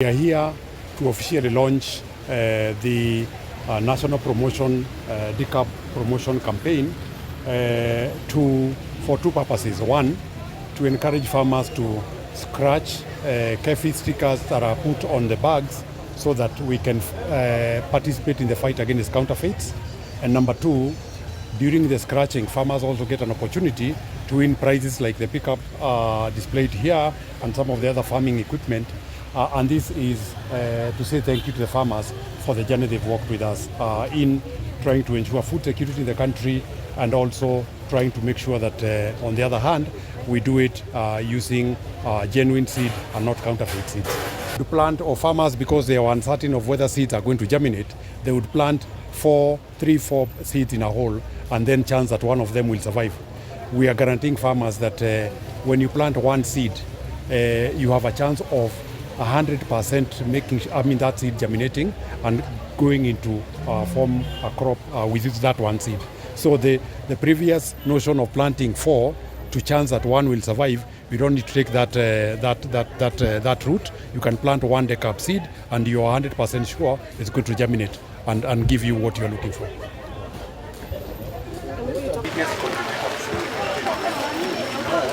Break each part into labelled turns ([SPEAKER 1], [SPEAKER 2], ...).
[SPEAKER 1] We are here to officially launch the national promotion, DCAB promotion campaign for two purposes. One, to encourage farmers to scratch KEFI stickers that are put on the bags so that we can participate in the fight against counterfeits. And number two, during the scratching, farmers also get an opportunity to win prizes like the pickup displayed here and some of the other farming equipment. And this is to say thank you to the farmers for the journey they've walked with us in trying to ensure food security in the country and also trying to make sure that, on the other hand, we do it using genuine seed and not counterfeit seeds. To plant, or farmers, because they are uncertain of whether seeds are going to germinate, they would plant four, three, four seeds in a hole and then chance that one of them will survive. We are guaranteeing farmers that when you plant one seed, you have a chance of 100% making, I mean, that seed germinating and going into form a crop with that one seed. So the previous notion of planting four to chance that one will survive, you don't need to take that route. You can plant one DEKAB seed and you are 100% sure it's going to germinate and give you what you're looking for. Biggest contributor to food security in our country. We know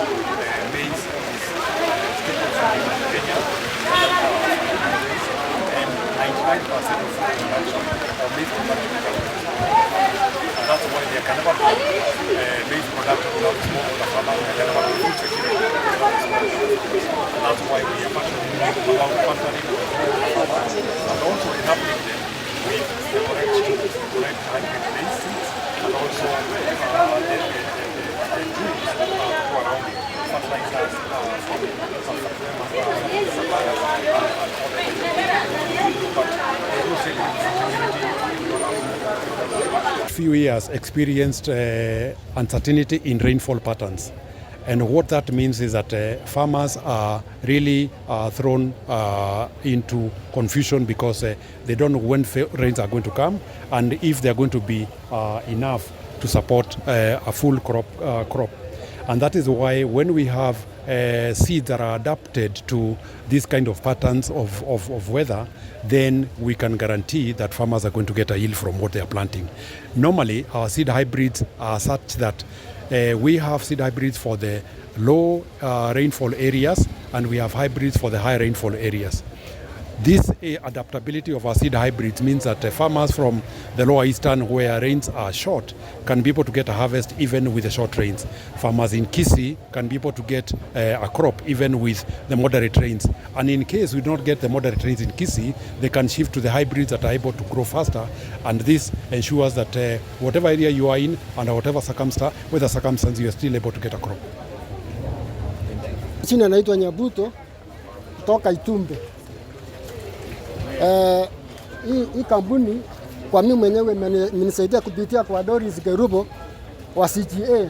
[SPEAKER 1] maize is staple food in Kenya and 99% of food production or maize production comes from smallholder. And that's why there can never be maize production without smallholder farmers, there can never be food security without smallholder farmers. And that's why we are passionate about partnering with smallholder farmers and also enabling them with the correct tools, the correct hybrid maize seeds, and also the tools to go around it, fertilizers from suppliers and other things. But there's no security we don't have. Few years experienced uncertainty in rainfall patterns. And what that means is that farmers are really thrown into confusion because they don't know when rains are going to come and if they are going to be enough to support a full crop. And that is why when we have seeds that are adapted to these kind of patterns of weather, then we can guarantee that farmers are going to get a yield from what they are planting. Normally, our seed hybrids are such that we have seed hybrids for the low rainfall areas and we have hybrids for the high rainfall areas. This adaptability of our seed hybrids means that farmers from the lower eastern, where rains are short, can be able to get a harvest even with the short rains. Farmers in Kisii can be able to get a crop even with the moderate rains. And in case we don't get the moderate rains in Kisii, they can shift to the hybrids that are able to grow faster. And this ensures that whatever area you are in and whatever circumstance, weather circumstance, you are still able to get a crop.
[SPEAKER 2] Jina naitwa Nyabuto kutoka Itumbe. Hii kampuni kwa mimi mwenyewe imenisaidia kupitia kwa Doris Kerubo wa CGA,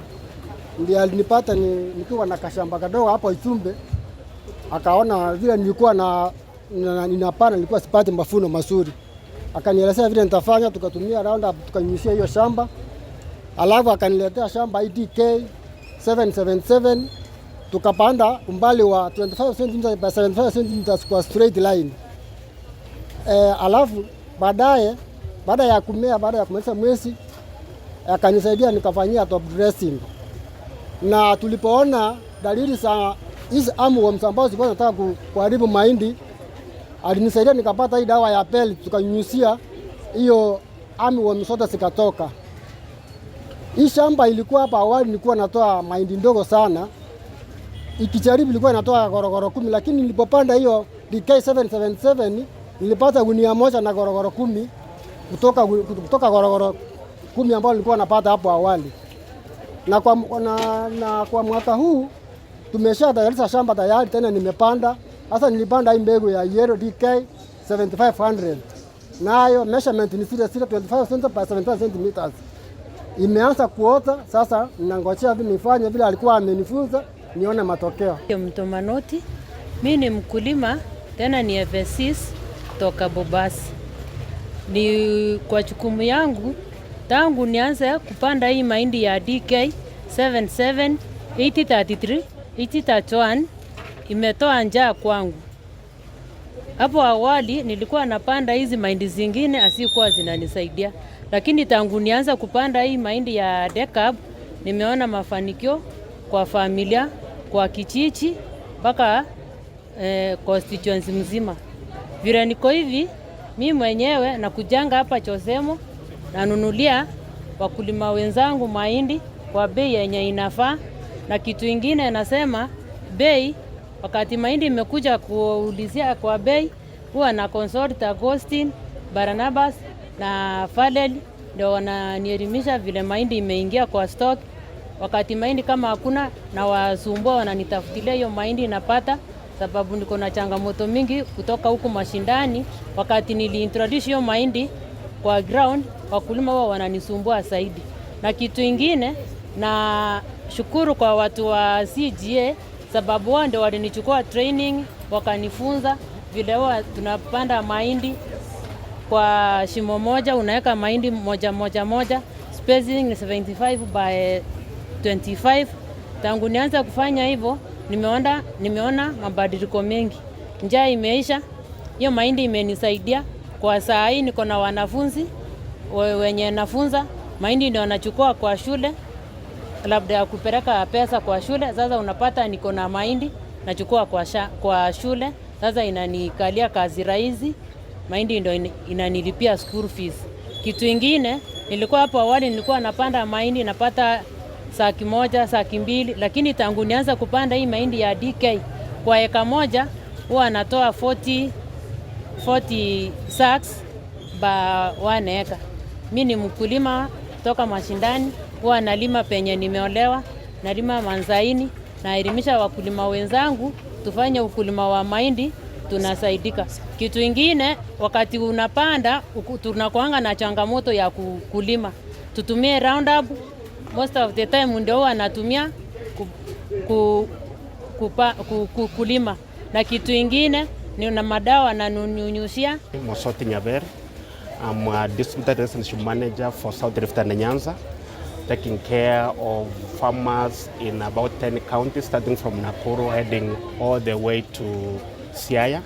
[SPEAKER 2] ndiye alinipata nikiwa na kashamba kadogo hapo Itumbe, akaona vile nilikuwa na ninapanda nilikuwa sipati mavuno mazuri, akanielezea vile nitafanya, tukatumia Roundup tukanyunyizia hiyo shamba, alafu akaniletea shamba DK 777 tukapanda umbali wa 25 cm by 75 cm kwa straight line. Alafu baadaye baada ya kumea, baada ya kumaliza mwezi akanisaidia nikafanyia top dressing, na tulipoona dalili za hizi armyworms ambazo zilikuwa zinataka kuharibu mahindi, alinisaidia nikapata hii dawa ya Pelt, tukanyunyuzia hiyo armyworms zote zikatoka. Hii shamba ilikuwa hapa awali nilikuwa natoa mahindi ndogo sana, ikijaribu ilikuwa inatoa gorogoro 10, lakini nilipopanda hiyo DK 777 nilipata gunia 1 na gorogoro 10 kutoka gorogoro 10 ambayo nilikuwa napata hapo awali. Na kwa mwaka huu tumesha tayarisha shamba tayari, tena nimepanda sasa. Nilipanda hii mbegu ya Yellow DK 7500, nayo measurement ni zile zile 25 cm by 75 cm. Imeanza kuota sasa, ninangojea nifanye vile alikuwa amenifunza nione matokeo.
[SPEAKER 3] Mtomanoti, mi ni mkulima tena ni FSCs kutoka Bobasi. Ni kwa jukumu yangu tangu nianze kupanda hii mahindi ya DK 77 8033 8031 imetoa njaa kwangu. Hapo awali nilikuwa napanda hizi mahindi zingine asikuwa zinanisaidia, lakini tangu nianza kupanda hii mahindi ya DEKAB nimeona mafanikio kwa familia, kwa kijiji mpaka constituency mzima. Vile niko hivi, mi mwenyewe nakujanga hapa Chosemo, nanunulia wakulima wenzangu mahindi kwa bei yenye inafaa, na kitu ingine nasema bei, wakati mahindi imekuja kuulizia kwa bei, huwa na consult Agustin, Barnabas na Falel ndio wananielimisha vile mahindi imeingia kwa stock. Wakati mahindi kama hakuna na wasumbua, wananitafutilia hiyo mahindi napata, sababu niko na changamoto mingi kutoka huku mashindani. Wakati niliintroduce hiyo mahindi kwa ground, wakulima wao wananisumbua zaidi. Na kitu ingine na shukuru kwa watu wa CGA sababu wao ndio walinichukua training wakanifunza vile huwa tunapanda mahindi kwa shimo moja, unaweka mahindi moja moja moja, spacing ni 75 by 25. Tangu nianza kufanya hivyo, nimeona mabadiliko mengi. Njaa imeisha, hiyo mahindi imenisaidia. Kwa saa hii niko na wanafunzi wenye nafunza mahindi, ndio wanachukua kwa shule, labda ya kupeleka pesa kwa shule. Sasa unapata niko na mahindi nachukua kwa shule, sasa inanikalia kazi rahisi, mahindi ndio inanilipia school fees. Kitu ingine, nilikuwa hapo awali nilikuwa napanda mahindi napata saki moja, saki mbili, lakini tangu nianza kupanda hii mahindi ya DK kwa eka moja huwa natoa 40 sacks ba 1 acre. Mi ni mkulima toka mashindani, huwa nalima penye nimeolewa, nalima Manzaini, naelimisha wakulima wenzangu tufanye ukulima wa mahindi, tunasaidika. Kitu ingine, wakati unapanda tunakuanga na changamoto ya kulima, tutumie Roundup most of the time ndio huwa natumia kulima, na kitu ingine ni na madawa nanunyunyusia.
[SPEAKER 4] Mosoti Nyaber. I'm a district relationship manager for South Rift and Nyanza, taking care of farmers in about 10 counties, starting from Nakuru, heading all the way to Siaya.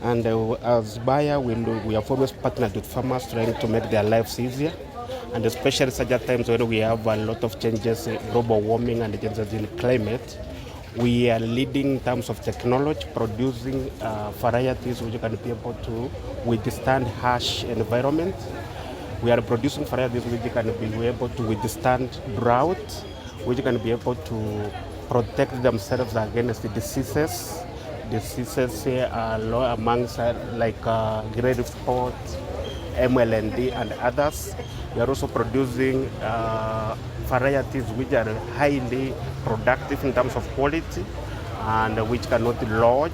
[SPEAKER 4] And as Bayer, we have always partnered with farmers trying to make their lives easier. And especially such at times when we have a lot of changes in global warming and changes in climate, we are leading in terms of technology, producing varieties which can be able to withstand harsh environment. We are producing varieties which can be able to withstand drought, which can be able to protect themselves against the diseases. Diseases are low amongst like grey leaf spot, MLND, and others. We are also producing varieties which are highly productive in terms of quality and which cannot lodge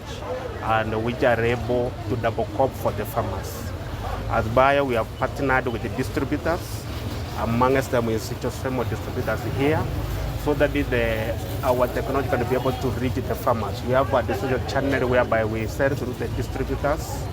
[SPEAKER 4] and which are able to double crop for the farmers. As Bayer, we have partnered with the distributors. Amongst them is Chosemo distributors here, so that our technology can be able to reach the farmers. We have a distribution channel whereby we sell through the distributors.